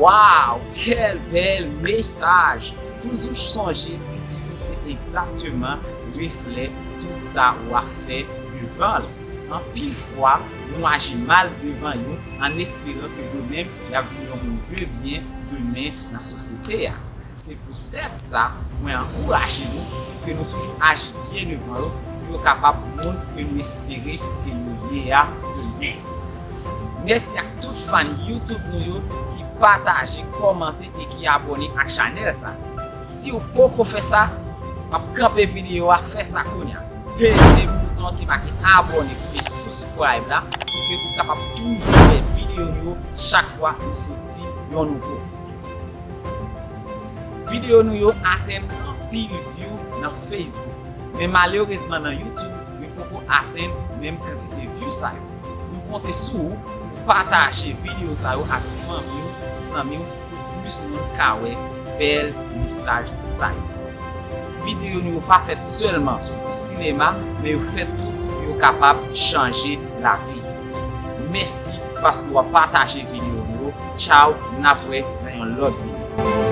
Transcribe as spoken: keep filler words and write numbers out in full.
Waw, kèl bèl mesaj! Toujou sonje pitit ou se egzakteman reflè tout sa w ap fè devan l. Anpil fwa, nou aji mal devan yo an esperan ke yo menm y ap vin yon moun de byen demen nan sosyete a. Se poutèt sa, mwen ankouraje nou pou ke nou toujou aji byen devan yo, pou yo kapab moun ke nou espere ke yo ye a demen. Mèsi ak tout fan YouTube nou yo ki pataje, kòmante e ki abòne ak chanèl sa. Si w poko fè sa, m ap kanpe videyo a, fè sa kounye a. Peze bouton ki make abòne oubyen subscribe la pou ke ou kapab toujou wè videyo nou yo chak fwa nou soti yon nouvo. Videyo nou yo atenn anpil view nan Facebook, men malerezman nan YouTube, nou poko atenn menm kantite view sa yo. Nou konte sou ou pou pataje videyo sa yo avèk fanmi w, zanmi w, pou plis moun ka wè bèl mesaj sa yo. Videyo nou yo pa fèt sèlman pou sinema, men yo fèt tou pou yo kapab chanje lavi. Mèsi paske w ap pataje videyo nou yo. Tchaw, n ap wè nan yon lòt videyo.